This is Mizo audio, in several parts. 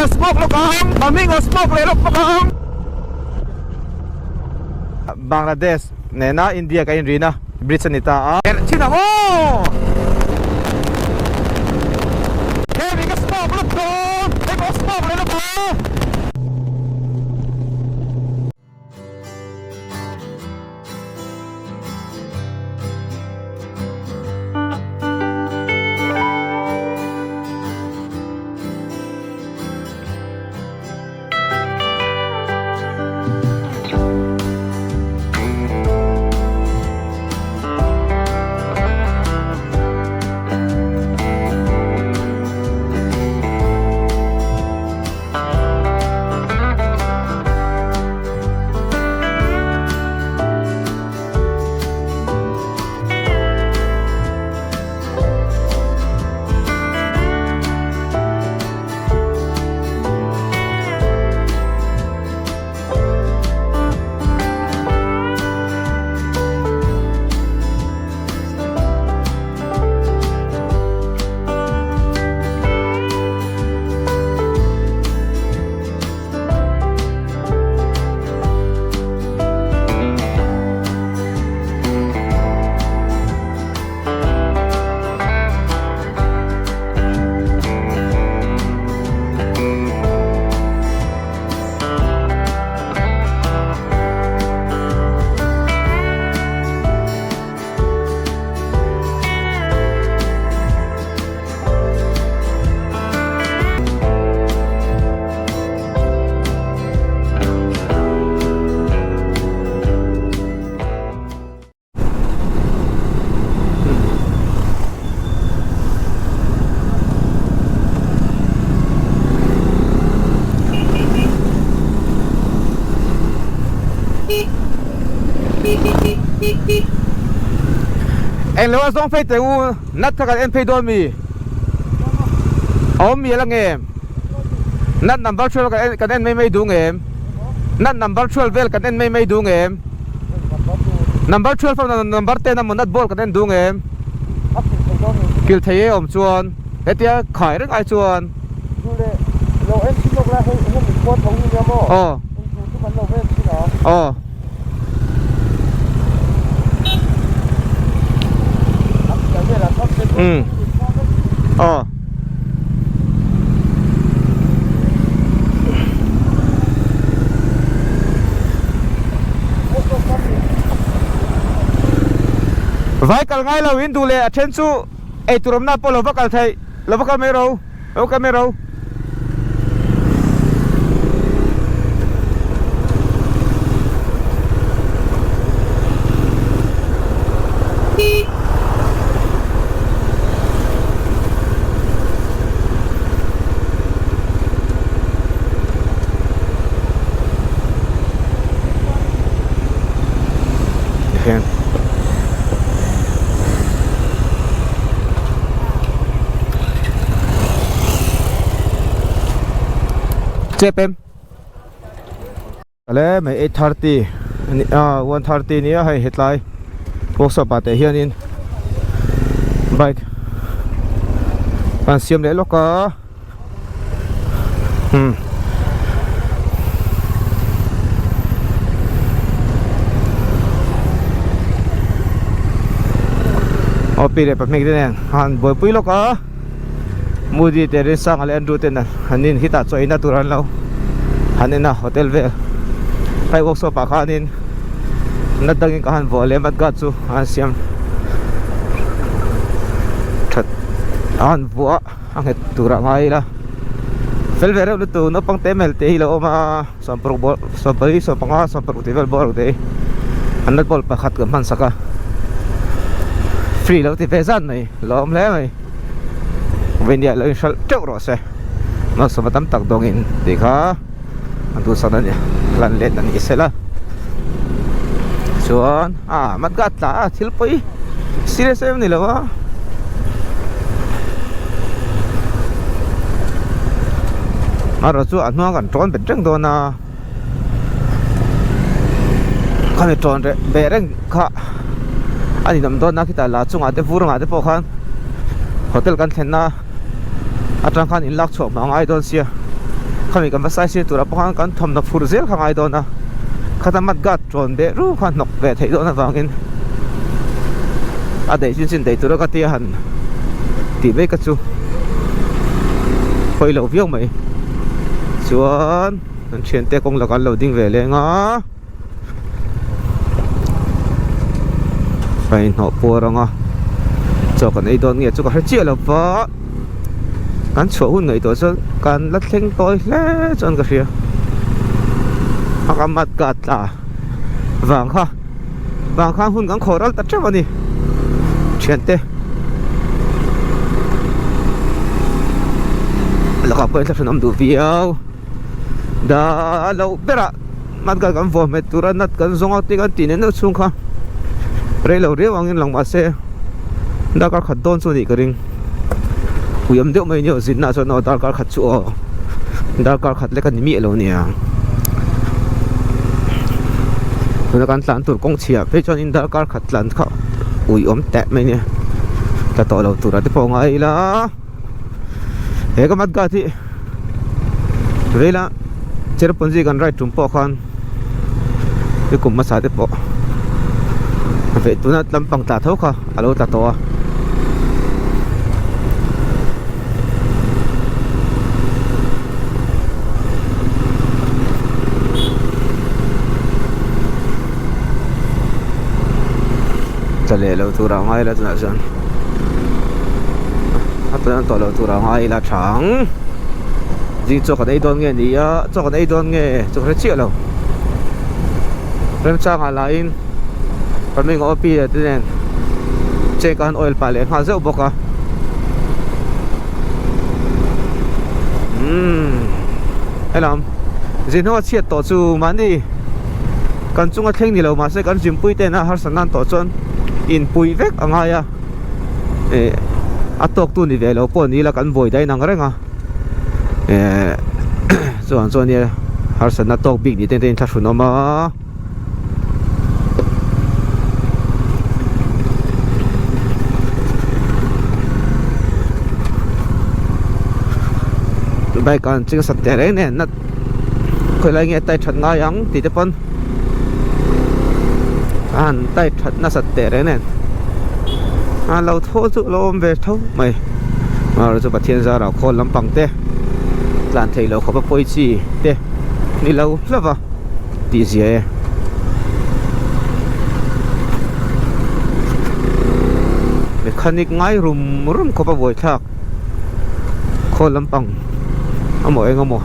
smoke lawk ang Maming a smoke leh lawk bawk ang. Bangladesh nena India kan inrina bridge a ni ta a. Herh thin ang aw! Hemi ka smoke lawk dawn! Hei pawh smoke leh lawk ang! Eng lo a zawng phei teh u nat kha kan en phei dawn mi a awm mial ang em nat number 12 kan en mai mai duh ngem nat number 12 vel kan en mai mai duh ngem. Number 12 a number 10 a maw nut ball kan en duh nge Kil thei e awm chuan hetia khai reng ai chuan Aw Aw Umm Aw. Vai kal ngai lo in duh leh a then chu ei tur awmna pawh lo va kal theih lo va kal mai ro lo va kal mai ro. Hian Chep em Ale mai 8:30 ani a 1:30 nia hei hetlai workshop ah teh hianin bike an siam leh lawk a hmm aw pi leh pahnih te nen han buaipui lawk a Moody te Rinsanga leh Andrew ten an in khitah chaw eina tur an lo han en a hotel vel phai workshop ah khanin na dangin ka han vuah leh mat guard chu an siam that a han vuah a nghet turah ngai ila fel ve reuh lutuk naupang te mel te hi lo awm a sawmparuk bawr sawmpali sawmpanga sawmparuk tih vel bawr ang te hi an nut ball pakhat kan hman sak a free lo ti ve zan mai lo awm hle mai venia lo inhralh teuh rawh se malsawma tam tak dawngin tih kha an duhsakna a ni lan let a ni sela chuan a mat ka tla a thil pawi serious em ni lo a. Erawh chu a hnuang kan tawn bet reng dawn a khami tawn reh beh reng kha a ninawm dawn a khitah la chungah te vur angah te pawh khan hotel kan thlenna atang khan in lak chhuah hma a ngai dawn sia. Khami kan va saisir turah pawh khan kan thawmhnaw phurh zel kha ngai dawn a, khata mat guard rawn beh ru kha hnawk ve theih dawn avangin a daih chin chin daih tura ka tia han tih mai ka chu hawi loh viau mai. Chuan kan thiante kawng lakah an lo ding ve leng a. Ka inhnawh puar ang a chaw kan ei dawn nge chu ka hre chiah lo va kan chhuah hun ngaihtuah chuan kan la thleng tawi hle chuan ka hria a ka mat ka tla vang kha vang khan hun kan khawh ral ta teuh a ni thiante lakah pawh in thlahrun awm duh viau da loh berah. Nat kan kan vuah hmet tura nat kan zawng a tih kan tih nen deuh chhung kha rei lo riau angin lang mahse darkar khat dawn chu a nih ka ring ui awm deuh mai nia zinna chuan aw darkar khat chu aw darkar khat lek a ni miah lo nia tuna kan tlan tur kawng chhia phei chuan in darkar khat tlan kha ui awm teh mai nia tla tawh lo tura te pawh ngai ila he ka mat guard hi. Veila Cherrapunji kan ride tum pawh khan i kum hmasa te pawh veh tuna lampang tla tho kha a lo tla tawh a. Tla leh lo tur a ngai la tunah chuan a tla tawh lo tur a ngai ila tha ang zing chaw kan ei dawn nge ni a chaw kan ei dawn nge chu ka hre chiah lo remchangah lahin Flamingo OP leh te nen check a han oil pah leh nghal zeuh bawk a umm helam zin ho a chhiat tawh chu mahni. Kan chunga thleng ni lo mahse kan zimpui te ina harsat nan tawh chuan inpui vek a ngai a eh a tawk tu ni ve lo pawh ni ila kan buai daih nang reng a eh chuan chuan nia harsatna tawk bik ni te te in thlahrun awm a. Bike an ching sat teh reng nen. Khawilai nge tai that ngai ang tih te pawn a han tai that nasat teh reng nen a lo thaw chu a lo awm ve tho mai amaherawhchu chu Pathian zarah khawl lampang te tlan theih loh khawpa pawi chi te ni lo hlauh va tih zia e. Mechanic ngai rum rum khawpa buaithlak. Khawl lampang amaw eng amaw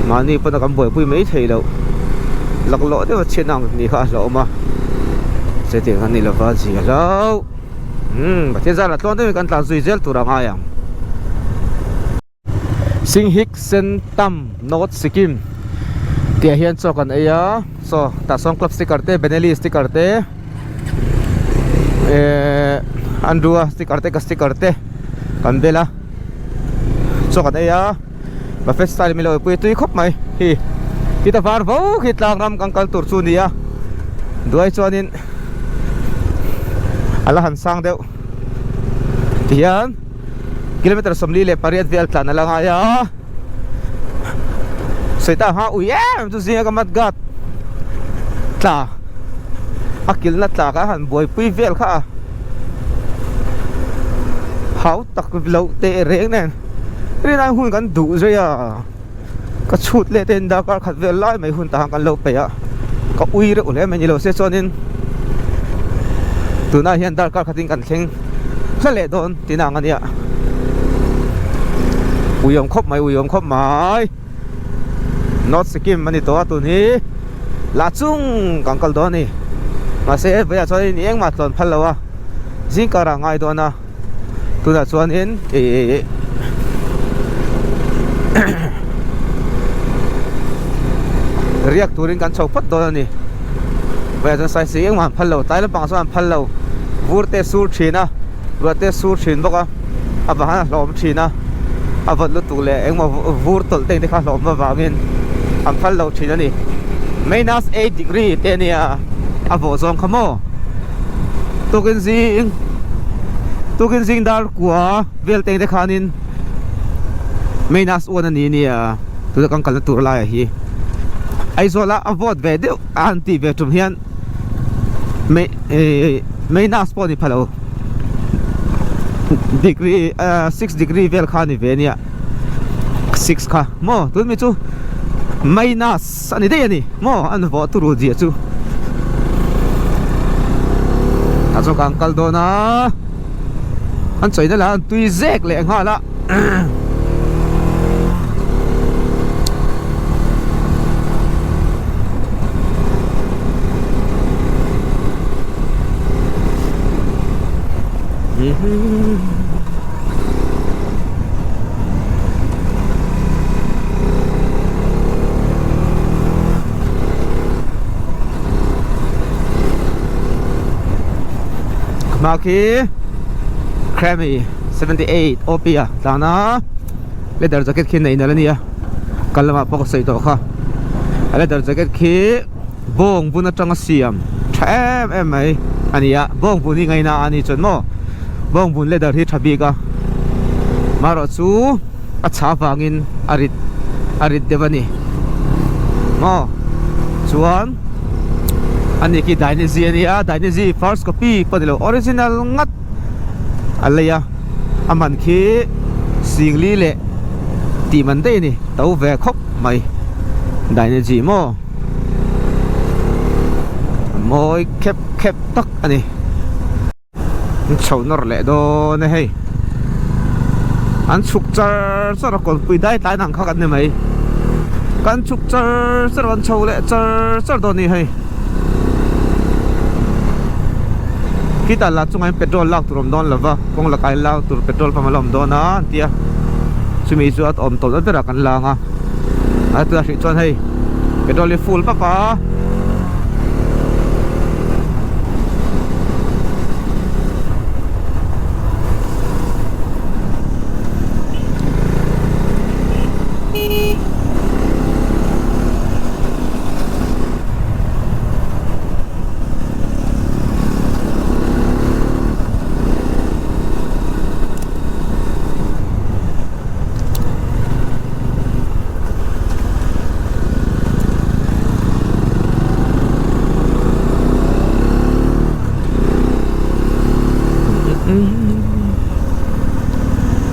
mahni pawn a kan buaipui mai theih loh laklawh deuh a chhiat ang tih kha a hlauhawm a chutiang a ni lova zia hlauh umm Pathian zan ah tluang deuhin kan tlan zui zel tur a ngai ang. Singhik Sentam North Sikkim tih ah hian chaw kan ei a chaw tah sawn club sticker te Benelli sticker te. Ehh Andrew-a sticker te ka sticker te kan bel a chaw kan ei a buffet style min lo pui tui khawp mai hi khita var vo khi tlang ram kan kal tur chu a ni a duai chuanin a la han sang deuh tihian kilometer 48 vel tlan a la ngai a sawi ta ang a ui em chu zinga ka mat guard tla a kilhna tla kha a han buaipui vel kha a hau tak loh teh reng nen rinai hun kan duh zui a ka chhut leh te in darkar khat vel lai mai hun tah khan kan lo peih a ka ui reuh hle mai ni lo se chuanin tunah hian darkar khatin kan thleng hla leh dawn. Tin ang ania Uiawm khawp mai uiawm khawp mai North Sikkim ani tawh a tun hi lah chung kan kal dawn a ni mahse veiah chuan in engmah tlawn phal lo a zing karah ngai dawn a tunah chuanin ih riak turin kan chho phawt dawn a ni veiah chuan saisih engmah an phal lo tlai lampangah chuan an phal lo vur te sur thin a. Ruah te sur thin bawk a, a vang a hlawm thin a, a vawt lutuk leh engmaw vur tawlh te te kha hlawm avangin an phal lo thin a ni. Minus 8 degree te a nia a vawh zawng kha maw? Tukin zing tukin zing dar kua vel teng te khanin minus 1 a ni nia. Tuna kan kalna tur laiah hi Aizawla a vawt ve deuh a han tih ve tum hian mei eh minus pawh a ni pha lo degree ah six degree vel kha a ni ve ania six kha maw tun mi chu minus a ni daih a ni maw an vawh turu zia chu tah chuan kan kal dawn a an chawina lah an tui zek leh nghal a. Hma khi Kremi 78 OP a tlan a leather jacket khi nei nalh a nia kal lamah pawh ka sawi tawh kha a leather jacket khi bawng bun atanga siam tha em em mai a ni a bawng bun hi ngaina a ni chuan maw bawng bun leather hi tha bik a marawh chu a chha vangin a rit a rit deuh a ni maw chuan ani khi Dainese a nia Dainese first copy pawh a ni lo original ngat. a lei a a man khi singli leh tih man daih a ni to ve khawp mai Dynagy maw a mawi khep khep tak a ni an chho nawr leh dawn e hei an chhuk char char a kawlpui dai tlai nang kha kan ni mai kan chhuk char char a kan chho leh char char dawn a ni hei. Khitah lah chungah hian petrol lak tur a awm dawn lo va kawng lakah hian lak tur petrol pump a la awm dawn a an ti a chumi chu a awm tawlh berah kan lang a a tunah hrih chuan hei petrol hi full vak a.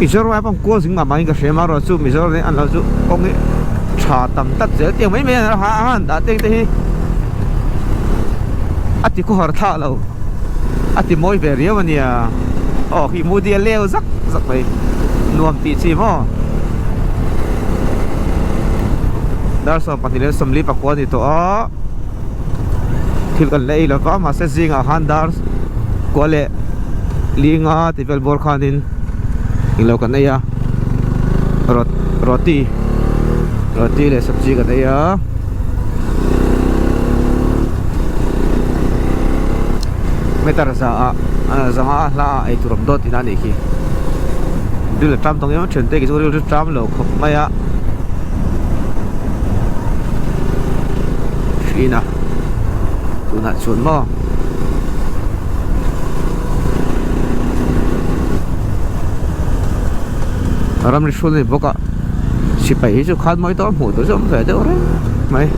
Mizoram ai pawh kual zing mah mahin ka hria marawh chu Mizoram hi an lo chu kawng hi tha tam tlat zel tiang mai mai a han dah teng te hi a ti khawhar thlah lo a ti mawi ve riau a nia aw khi mudi a leu zak zak mai nuam tih chi maw dar 22 leh 44 a ni tawh a thil kan la ei lova mahse zingah khan dar kua leh linga tih vel bawr khanin englo kan ei a roti roti leh sabji kan ei a. Meter za ah zanga a hla ah eitur awm dawt tihna a nih khi ril a ṭam tawng em a ṭhiante kei chu ril a ṭam lo khawp mai a hrin a tunah chuan maw. Ramri hrul a ni bawk a sipai hi chu khan mawi tawh a hmuh tur chu a awm ve deuh reng mai.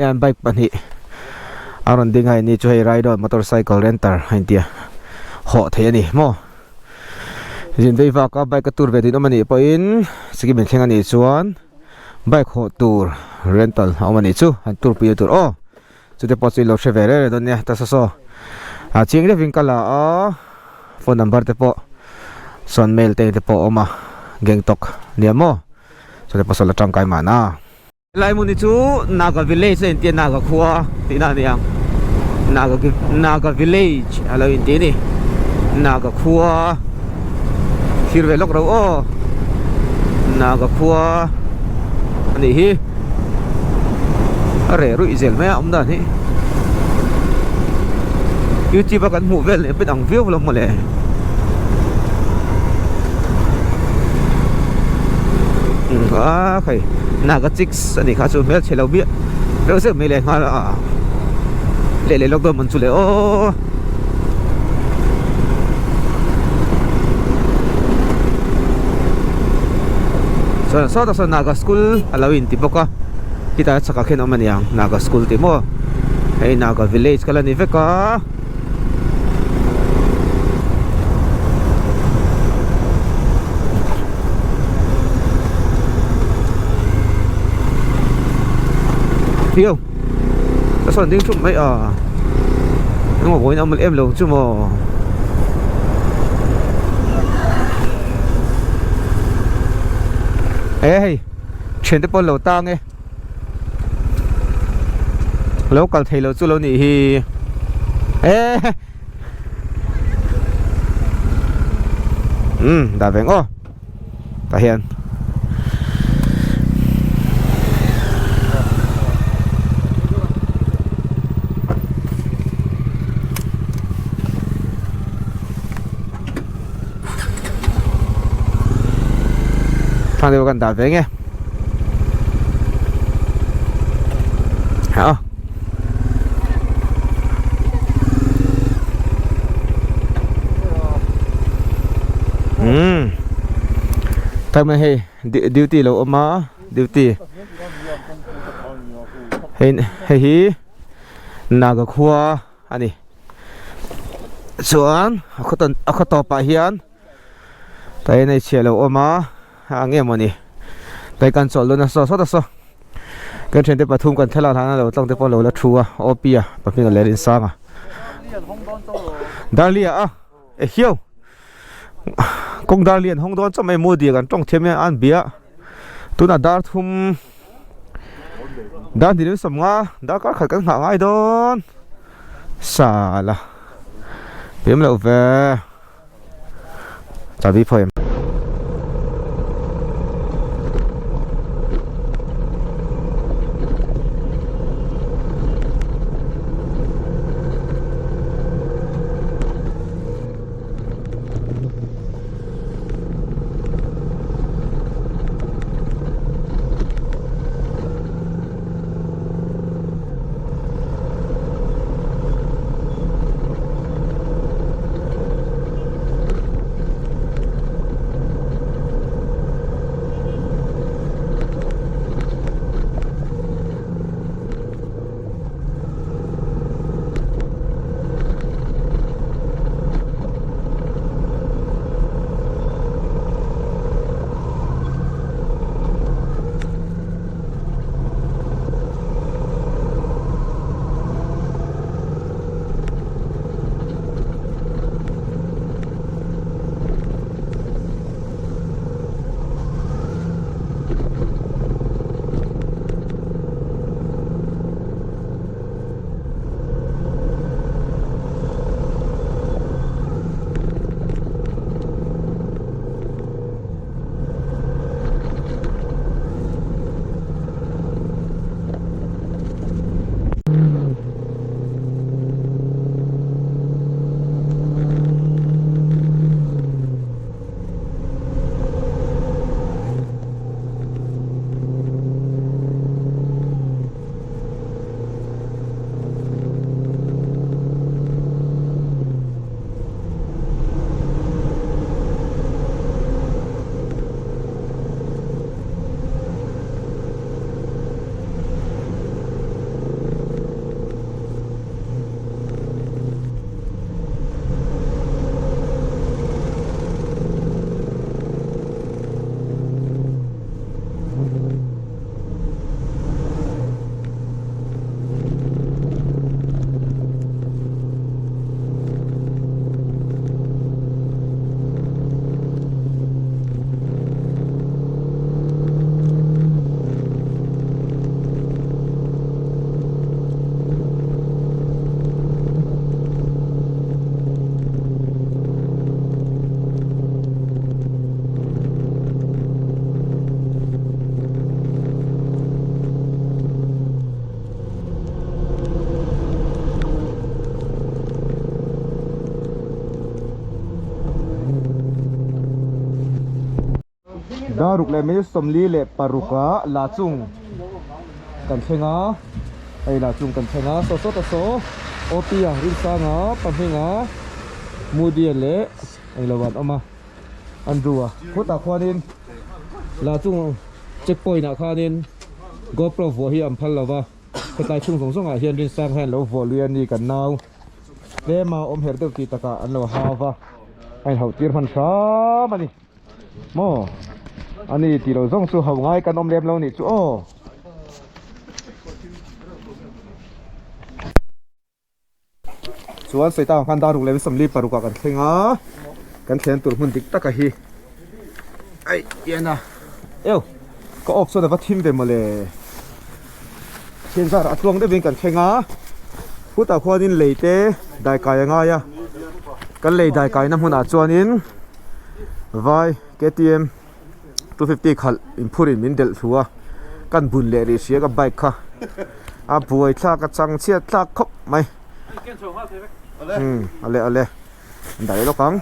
Hian bike pahnih a rawn ding a ni chu hei ride on motorcycle renter a intia hawh theih a ni maw zin vei vak a bike a tur ve tih awm a nih pawhin sikkim in thleng a nih chuan bike hawh tur rental a awm a nih chu han tur pui tur aw chute pawh chu ilo hre ve reng reng dawn nia ta saw saw a chiang deuhin ka la a phone number te pawh sawn mail te te pawh a awm a Gangtok nia maw chute pawh saw la tangkai mahna. Helai hmun hi chu Naga village a inti a Naga khua tihna a ni ang Naga Naga village a lo inti a ni Naga khua thlir ve lawk ro aw Naga khua a nih hi a reh ruih zel mai a awm dan hi youtube a kan hmuh vel leh pawh ang viau lo mawle. A khai naga chicks a nih kha chu hmelchhe lo biah reuh zeuh mai leh nghal a leh leh lawk dawn man chu le aw chuan sawtah sawn naga school a lo inti bawk a khitah chhakah khian a awm a niang naga school tih maw hei naga village kha la ni vek a. Hiu Ka sawn ding thup mai a Engmaw vawiin a awm em lo chu maw E hei Thian te pawh an lo tang e Lo kal thei lo chu lo nih hi E Umm dah veng aw Tah hian Thang deuh kan dah ve nge Hả Ừ Thang mai hei duty lo awm a duty hei hei hi Naga khua a ni chuan a khaw tawn a khaw tawpah hian tah hian hei chhiah lo awm a a nge mawni tah hi kan chawlh dawn a saw sawt a saw kan thiante pathum kan thlalak hlana lo tlang te pawh lo la thu a OP a pahnih a leh rinsang a Darlia a e hiau kawng dar lian hawng dawn chauh mai Modi kan tawng thiam hian an bia tunah dar thum dar hnih leh sawmnga darkar khat kan nghah ngai dawn sala pem loh ve chabi phawi em. Daruk leh minute 46 ah la chung kan thleng a, hei la chung kan thleng a, saw saw ta saw OP a Rinsanga Pahminga Moody-a leh englo an awm a, Andrew a khutah khuanin la chung check point ah khanin GoPro vuah hi an phal lo va. Khawtlai chhung zawng zawngah hian Rinsang hian lo vuah lui a ni kan nau. Tlema awm her deuh tih takah an lo hau va, a inhauh tir hman hram a ni. Maw? A ni tih lo zawng chu hau ngai kan awm lem lo nih chu aw. Chuan sawi tak ang khan dar ruk leh 46 ah kan thleng a, kan thlen tur hmun dik taka hi ai ian a eu ka off chuan a va thim ve mawle thian zar a tluang deuhin kan thleng a khutah khuanin lei te daikai a ngai a kan lei daikaina hmunah chuanin vai ktm 250 khalh inphurin min delh thlu a kan bun leh rih hria ka bike kha a buai thlak a chang chhiat thlak khawp mai umm ale ale an dah leh lawk ang.